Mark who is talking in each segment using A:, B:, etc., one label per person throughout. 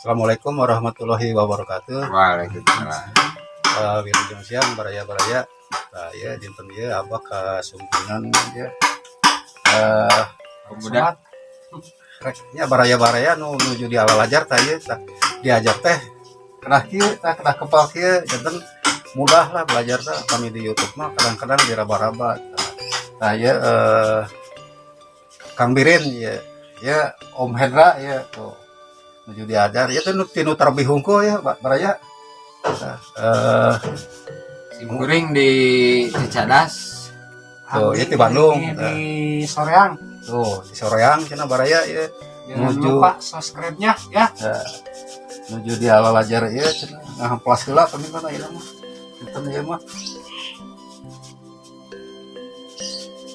A: Assalamualaikum warahmatullahi wabarakatuh.
B: Waalaikumsalam.
A: Wilujeng siang, baraya-baraya. Nah, ya dinten ieu abah kasumpingan ya.
B: Pemuda.
A: Rek nya baraya-baraya nu nuju di alalajar tah ieu tah diajar teh kedah kieu tah, kedah kepal kieu, janten mudah lah belajar tah. Kami di YouTube mah kadang-kadang diraba-raba. Tah ieu Kang Birin ya, ya Om Hendra ya, tuh nuju diajar ya teh nu tinu tarbih hungkul ya, baraya. Tah,
B: Simkuring di Cicadas.
A: Tuh, ieu di Bandung.
C: Di Soreang.
A: Tuh, di Soreang cenah, baraya ya.
C: Jangan
A: Nuju.
C: lupa subscribe-nya ya.
A: Ya, nuju di alalajar ya cenah, ngahamplas heula kami mah ieu mah. Dinten ieu mah.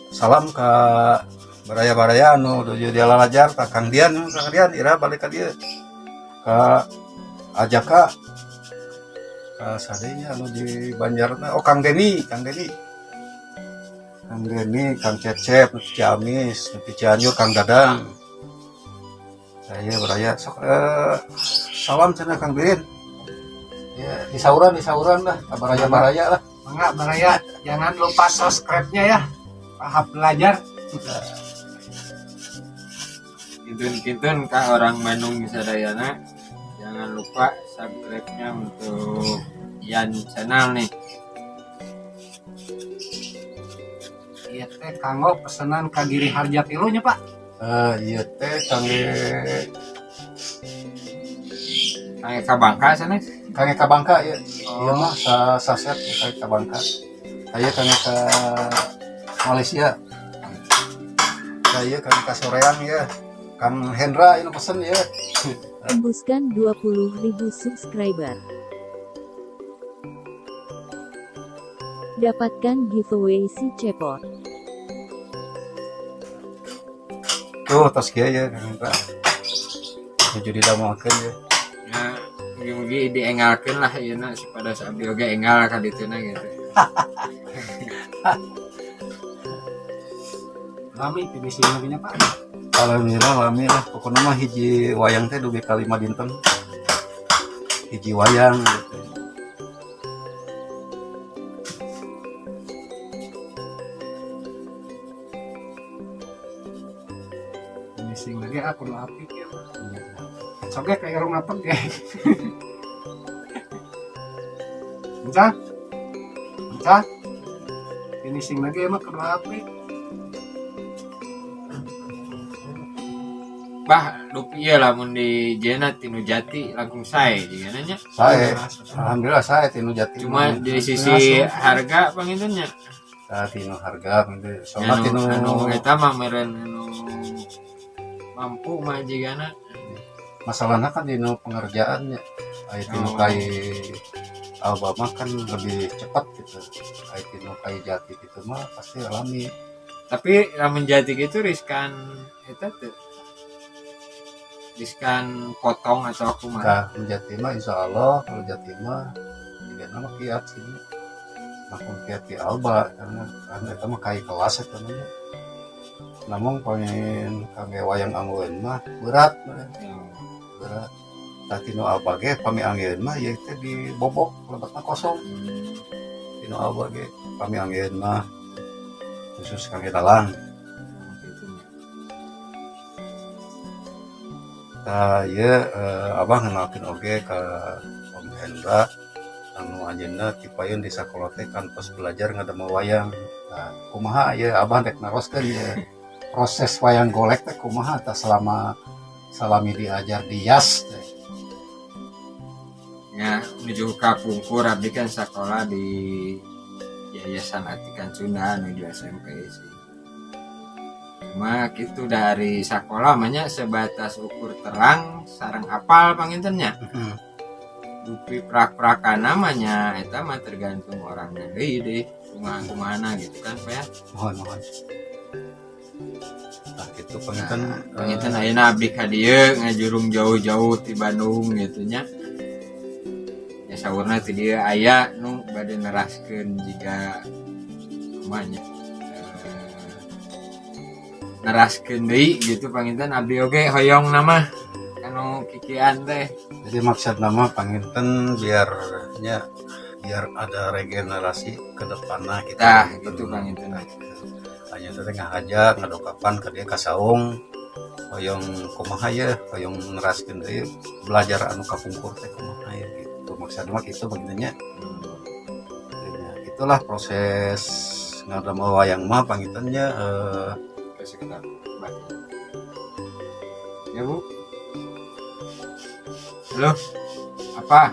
A: Salam ka baraya-baraya anu nuju di alalajar, ka Kang Dian, Kang Dian ira balik ka dieu. Ka Ajaka, ka sadenya anu di Banjarna, oh, Kang Deni, Kang Deni. Kang Deni, Kang Cecep, nu di Ciamis, nu di Cianjur, Kang Dadang. Saya baraya sok salam cenah Kang Birin. Ya, disauran disauran lah, ka baraya-baraya lah.
C: Mangga, baraya, jangan lupa subscribe-nya ya. Tahap belajar.
B: Kintun-kintun ka orang Bandung sadayana. Jangan lupa subscribe-nya untuk Yan Channel nih.
C: Iya teh kanggo pesanan ka Giri Harja tilu nya, Pak.
A: Eh, ieu teh kangge
B: Kangge ka Bangka sana.
A: Kangge ka Bangka ya. Ieu mah sa saset kangge ka Bangka. Aya kangge ka Malaysia. Saya kangge ka Soreang ya. Kang Hendra ini pesen ya.
D: Tembuskan 20.000 subscriber. Dapatkan giveaway si cepot.
A: Tuh, tos kieu ya Kang Hendra. Nuju didamelkeun ya.
B: Ya, mugi-mugi diengalkeun lah ieu na supados abdi oge enggal ka dituna gitu.
C: Lami finishing lagi nya, Pak.
A: Alhamdulillah lami lah, pokoknya mah hiji wayang teh dugi ka 5 dinten. Hiji wayang gitu.
C: Finishing lagi aku nu apik ya. Sok ge kayak irung apek ge. Encan? Encan? Finishing lagi emang kudu apik.
B: Bah, dupi ieu lamun di jena tinu jati langkung sae jigana nya.
A: Saya alhamdulillah saya tinu jati.
B: Cuma dari sisi harga panginten nya.
A: Tah, tinu harga gitu. Soalnya
B: Anu
A: tinu
B: anu eta mah meureun anu mampu mah jigana.
A: Masalahnya kan dinu pengerjaannya. Aya tinu
B: Oh.
A: kai alba mah kan lebih cepat gitu. Aya tinu kai jati gitu mah pasti alami.
B: Tapi lamun jati gitu riskan eta teu. Riskan potong atau kumaha?
A: Nah, jati mah insya Allah kalau jati mah tidak nama kiat sih. Langsung kiat di alba karena eta mah kai kelas eta mah nya. Namun pengen kangge wayang anggeun mah berat, berat. Tah, tinu alba ge pami anggeun mah ieu teh dibobok, lebetna kosong. Tinu alba ge pami anggeun mah khusus kangge dalang.
B: Gitu nya.
A: Tah, ieu abah ngenalkeun oge ka Om Hendra anu anjeunna tipayun di sakola teh kantos belajar ngadamel wayang. Tah, kumaha ieu abah rek naroskeun ieu proses wayang golek teh kumaha tah selama salami diajar di YAS teh?
B: Ya, menuju ka pungkur abdi kan sekolah di Yayasan Atikan Sunda menuju SMP sih. Cuma gitu dari sekolah mah nya sebatas ukur terang sareng apal panginten nya. Dupi prak-prakan namanya eta mah tergantung orangnya deui deh, kumaha kumahana gitu kan, Pak ya.
A: Mohon mohon. Nah, gitu panginten.
B: Nah, panginten ayeuna abdi ka dieu ngajurung jauh-jauh ti Bandung gitu nya. Ya saurna ti dieu aya nu bade neraskeun jiga kumaha nya. Neraskeun deui gitu panginten abdi oge hoyong nama anu kikian teh.
A: Jadi maksud nama panginten biarnya biar ada regenerasi ke depannya gitu.
B: Tah gitu panginten.
A: Hanya teh ngahaja ngadongkapan ka dieu ka saung hoyong kumaha ye, hoyong neraskeun deui belajar anu kapungkur teh kumaha ye gitu. Maksud mah kitu panginten nya. Ya, itulah proses ngadamel wayang mah panginten nya.
B: Oke, sekedap. Baik. Ya, Bu. Halo. Apa?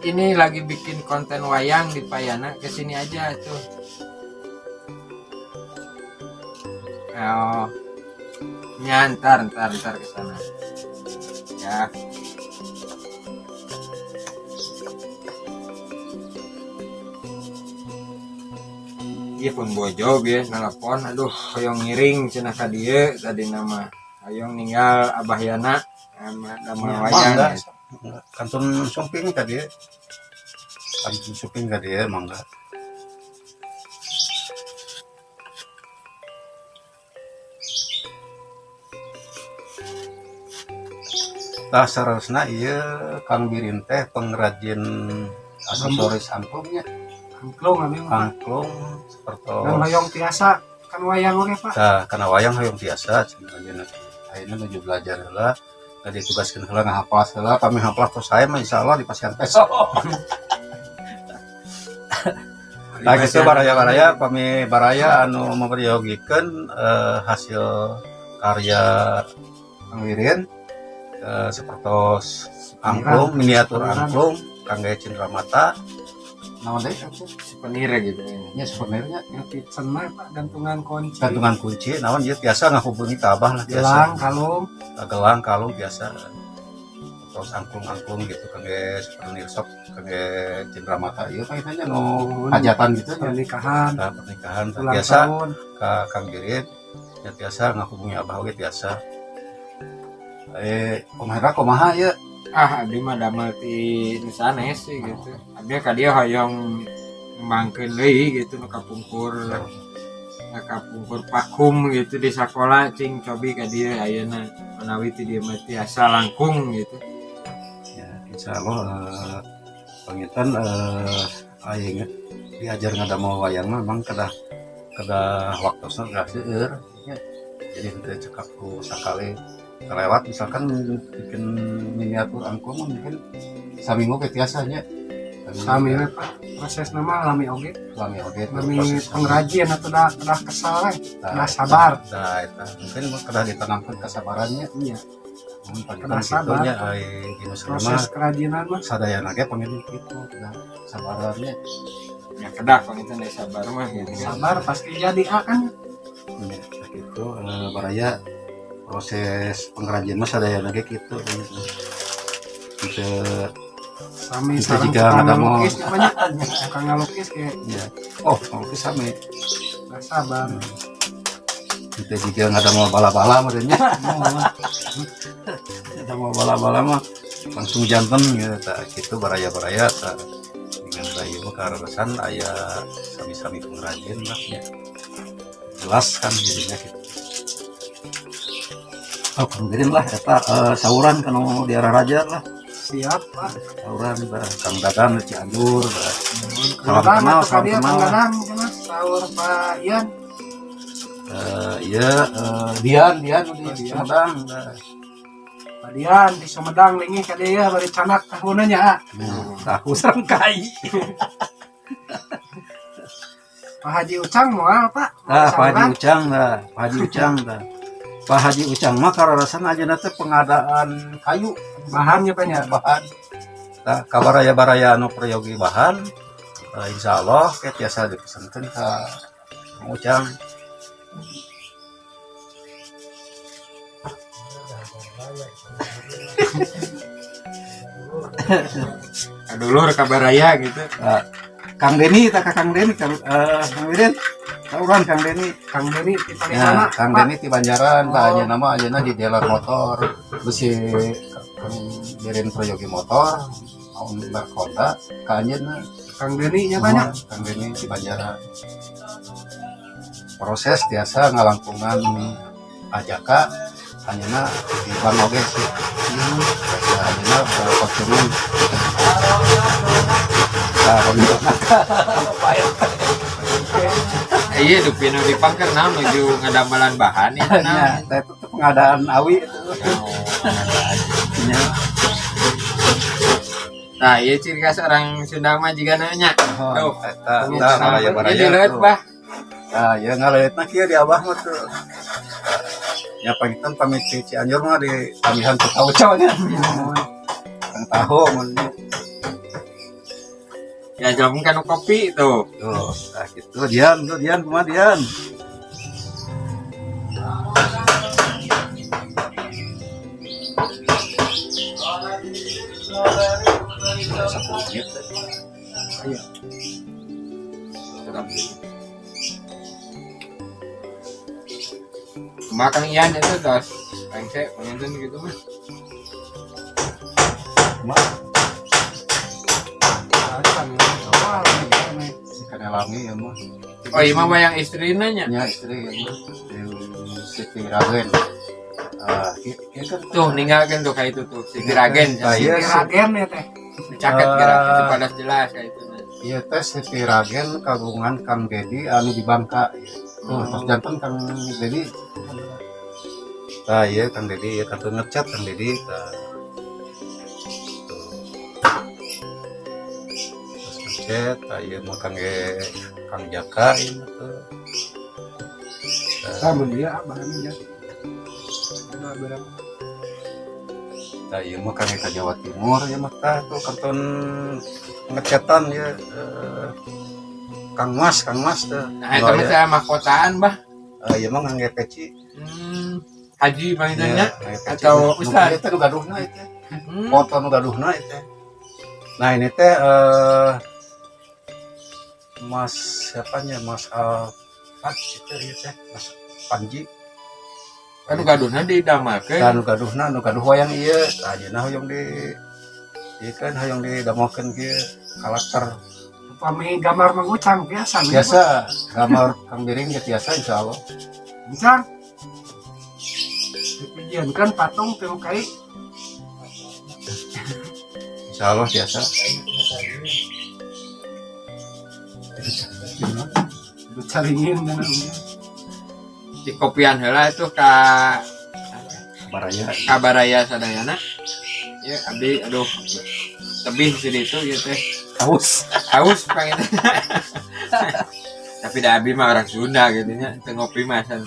B: Ini lagi bikin konten wayang di Payana, kesini aja tuh. Oh, ya, ntar, ntar, ntar ke sana. Ya. Iya pun bojo ya nelpon, aduh hoyong ngiring cenah ka dieu tadi nama hoyong ninggal Abah Yana sama damel
A: Ya,
B: wayang
A: mangga.
B: Ya.
A: Kantun sumping ka dieu, kantun sumping ka dieu, mangga. Tah, saleresna ieu Kang Birin teh pengrajin aksesoris angklungnya.
C: Angklung abi mah, Pak.
A: Angklung seperti
C: Dan hoyong tiasa kan wayang oge, Pak.
A: Tah, kana wayang hoyong tiasa cenah ayeuna. Ayeuna nuju belajar heula, tadi ditugaskeun heula ngahapal heula, kami hafal tos sae mah insyaallah dipasihan peso. Nah gitu baraya-baraya, pami baraya anu memperyogikeun hasil karya Kang Wirin sepertos angklung, miniatur angklung kangge cindramata, naon deui atuh?
B: Souvenir gitu ya.
A: Nya souvenirnya.
C: Yang kitchen mah, Pak, gantungan kunci.
A: Gantungan kunci naon ieu biasa ngahubungi ka Abah lah biasa.
C: Gelang, kalung.
A: Gelang, kalung biasa, terus angklung-angklung gitu kangge souvenir sok kangge cindramata ieu kaitannya nu hajatan gitu nya.
C: Pernikahan.
A: Nah, pernikahan
C: Ulang
A: biasa
C: tahun.
A: Ka Kang Birin ya biasa ngahubungi Abah oge biasa. Om Hera kumaha ya?
B: Ah, abdi mah damel ti nu sanes sih gitu. Abdi ka dieu hoyong ngembangkeun deui gitu nu kapungkur vakum gitu di sakola, cing cobi ka dieu ayeuna manawi ti dieu mah tiasa langkung gitu.
A: Ya insya Allah panginten aing diajar ngadamel wayang mah memang kedah kedah waktosna kedah seueur ya. Jadi henteu cekap ku sakali kelewat, misalkan bikin miniatur angklung mah mungkin saminggu ge tiasa nya.
C: Sami we, Pak, proses nama lami oge.
A: Lami oge.
C: Lami.
A: Proses.
C: Pengrajin atau dah kesal we.
A: Nah,
C: kedah sabar.
A: Nah, eta mungkin mah kedah ditanamkan kesabarannya.
C: Iya.
A: Mun panginten
C: Kedah sabar.
A: kitu nya, ai dina
C: Proses
A: mah
C: kerajinan mah.
A: Sadayana ge panginten kitu kedah sabarannya.
B: Ya kedah panginten da sabar mah gitu kan.
C: Sabar pasti jadi A kan.
A: Ya, gitu baraya proses pengrajin mah sadayana ge kitu. Gitu.
C: Sami
A: Bisa
C: sareng
A: jika
C: tukang
A: ada mau-
C: ngalukis namanya, tukang ngalukis kayak
A: Ya. Oh, ngalukis sami.
C: nggak sabar.
A: Kita jika nggak ada mau bala-bala meureun nya.
C: Mau.
A: Ada mau bala-bala mah langsung janten gitu tah kitu baraya-baraya tah. Dengan bayu mah kareresan aya sami-sami pengrajin lah ya. Jelas kan jadinya gitu. Oh, kang lah eta sauran kana di arah raja lah.
C: Siap, Pak.
A: Sauran bah Kang Dadan di Cianjur bah.
C: Kang
A: Salam
C: Dadang
A: kenal,
C: atau
A: salam
C: dia
A: kenal.
C: Kang Dadang gimana? Sahur Pak Ian.
A: Iya, Dian, Dian di
C: Oh, Dian.
A: Sumedang. Bah.
C: Pak Dian di Sumedang linggih ka dieu ya bari canak tahunna nya. Ah.
A: Nah, tahu sareng kai.
C: Pak Haji Ucang moal, Pak? Moal
A: Ah, Pak Haji
C: sauran?
A: Ucang lah, Pak Haji Ucang lah. Pak Haji Ucang mah kararasan aja teh pengadaan kayu.
C: Bahannya, Pak, nya.
A: Bahan. Nah, kabaraya-baraya anu peryogi bahan, insya Allah kayak biasa dipesankan ke Kang Ucang.
B: Dulur ka baraya gitu.
A: Ah, Kang Deni, tak ka Kang Deni, Kang Kang Deni. Tauran Kang Deni.
C: Kang Deni di
A: Ya,
C: sana.
A: Kang Deni di Banjaran,
C: Oh.
A: Pak ayeuna mah ayeuna di dealer motor. Besi Kang Birin Prayogi motor, owner Honda, ka anjeunna.
C: Kang Deni nya banyak.
A: Kang Deni di Banjaran. Proses biasa ngalangkungan ajaka ayeuna di bank oge sih. Biasa ayeuna konsumen. Nah, konsumen.
B: Iya, dupi nu dipangker naon nuju ngadamelan bahan ya
A: Ya,
B: naon.
A: teh itu tuh pengadaan awi itu.
B: Oh, pengadaan.
A: Ya.
B: Nah, iya ciri khas orang Sunda mah jiga nanya.
A: Oh,
B: Tuh.
A: eta eta baraya-baraya.
B: Ini lihat,
A: tuh.
B: Bah.
A: Nah, ya ngaleutna kieu di abah mah tuh. Ya pangitan pamit di Cianjur mah di pamihan ku tauco nya. Kang tahu mun.
B: Ya jauh kan kopi tuh.
A: Tuh, nah gitu Dian, tuh Dian kumaha Dian? 10 menit.
C: Iya.
B: Makan Ian itu tos. Rengse, pengen gitu mah.
A: Mah,
C: Wah, ini.
A: si Kanelami ya mah.
B: Oh iya mah wayang istrina nya.
A: Nya istri ya mah. Siti Ragen. Ah, kieu kan
B: Tuh ninggalkeun tuh kayak itu tuh Siti Ragen.
A: Nah, iya.
C: Ragen ya teh.
B: Caket gerak
A: Ah.
B: itu pada jelas kayak itu.
A: Ieu teh Siti Ragen kagungan Kang Dedi anu di Bangka. Tuh, tos janten Kang Dedi. Tah ieu Kang Dedi ieu kantun ngecat Kang Dedi. Tah. Tuh. Tos ngecat, tah ieu mah kangge Kang Jaka ieu mah tuh.
C: Sama dia bahannya. Nah, berapa?
A: Tah ieu mah kangge ka Jawa Timur ieu mah tah tuh kantun ngecetan ya Kang Mas, Kang Mas tuh.
B: Nah, itu mah saya mahkotaan, bah.
A: Eh, ieu mah ngangge peci.
B: Haji pangintennya.
A: Iya, ngangge peci.
B: Atau
A: Nu
B: ustad?
A: ieu teh nu gaduhna ieu teh. Foto nu gaduhna ieu teh. Nah, ini teh Mas siapanya Mas Alfat itu ieu teh Mas Panji.
B: Kan gaduhna didamelkeun.
A: Tah nu gaduhna nu gaduh wayang ieu tah ayeuna hoyong di ieu kan hoyong didamelkeun kieu karakter.
C: Upami gambar Mang Ucang biasa. Nih,
A: Biasa gambar Kang Biring ge biasa insyaallah.
C: Bisa. Dijieunkeun patung tilu kai.
A: Insyaallah biasa.
C: Caringin dan
B: Di kopian heula itu ka
A: Baraya.
B: Ka baraya sadayana. Ya abdi aduh lebih di itu ya teh.
A: Haus.
B: Haus pengen. Tapi da abi mah orang Sunda gitu nya, teu ngopi mah teu.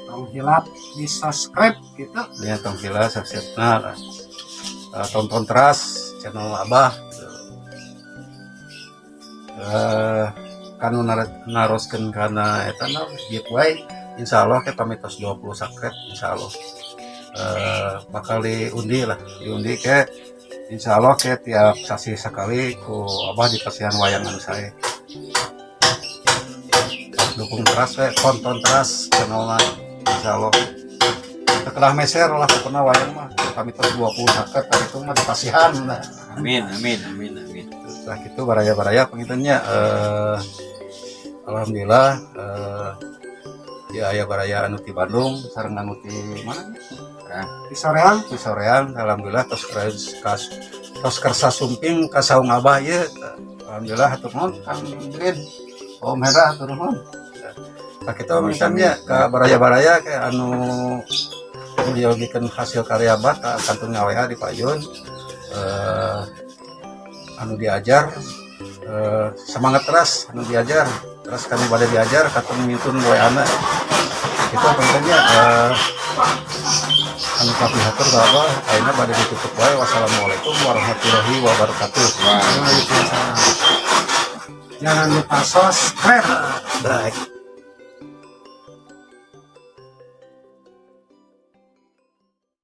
C: Tong hilap di subscribe gitu.
A: Ya tong hilap subscribe nah, tonton terus channel Abah gitu. Kanu naroskeun kana eta na giveaway insyaallah kita mitos 20 subscribe insyaallah bakal diundi lah, diundi ke insyaallah ke tiap sasi sekali ku Abah di pasihan wayang anu sae. Dukung terus we, tonton terus channelna, insyaallah kelah meser lah pokoknya wayang mah kami terus 20 subscribe tadi itu mah dipasihan lah.
B: Amin amin amin amin.
A: Setelah itu baraya-baraya pengintennya alhamdulillah ya aya baraya anu ti Bandung sareng anu ti mana?
C: Di soreang.
A: Di soreang, alhamdulillah tos kas tos kersa sumping ka saung Abah ieu. Alhamdulillah hatur nuhun Kang Drin, Om Hera, hatur nuhun. Nah, kita misalnya ke baraya-baraya kayak anu diogikeun hasil karya Abah ka kantun ngaWA di payun anu diajar semangat terus anu diajar terus kami pada diajar kantun ngintun WA na itu pentingnya anu kapihatur ka Abah ayeuna bade ditutup wae. Wassalamualaikum warahmatullahi wabarakatuh.
C: Waalaikumsalam. Jangan lupa subscribe.
A: Baik.